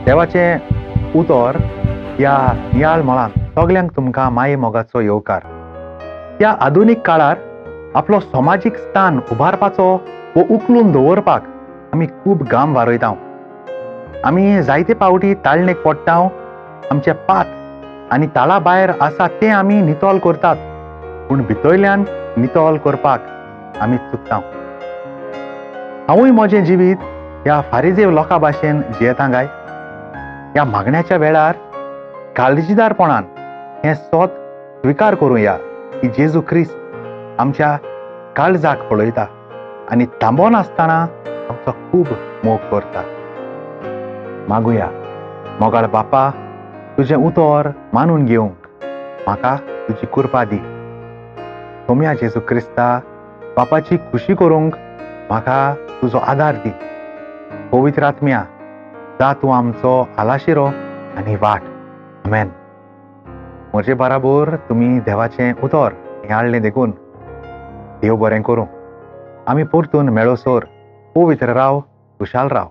देवाचें उतर ह्या नियाळ मळान सगल्यांक तुमकां माये मोगाचो येवकार. ह्या आधुनीक काळार आपलो समाजीक स्थान उबारपाचो वो उखलून दवरपाक आमी खूब घाम वारयता. आमी जायते पावटी ताळणेक पडटा. आमचे पात आनी ताळा भायर आसा तें आमी नितळ करतात, पूण भितरल्यान नितळ करपाक आमी चुकता. हांवूय म्हजें जिवीत ह्या फारिजेव लोकां भाशेन जियेता काय? ह्या मागण्याच्या वेळार काळजीदारपणान हें सोत स्विकार करुया की जेजू क्रिस्त आमच्या काळजाक पळयता आनी थांबोनासतना आमचो खूब मोग करता. मागुया, मोगाळ बापा, तुजें उतर मानून घेवंक म्हाका तुजी कृपा दी. सोम्या जेजू क्रिस्ता, बापाची खुशी करूंक म्हाका तुजो आदार दी. पवित्र आत्म्या, जा तूं आमचो आलाशिरो आनी वाट. आमेन. म्हजे बराबर तुमी देवाचें उतर नियाळ्ळें देखून देव बरें करूं. आमी परतून मेळोसर पवित्र राव, खुशाल राव.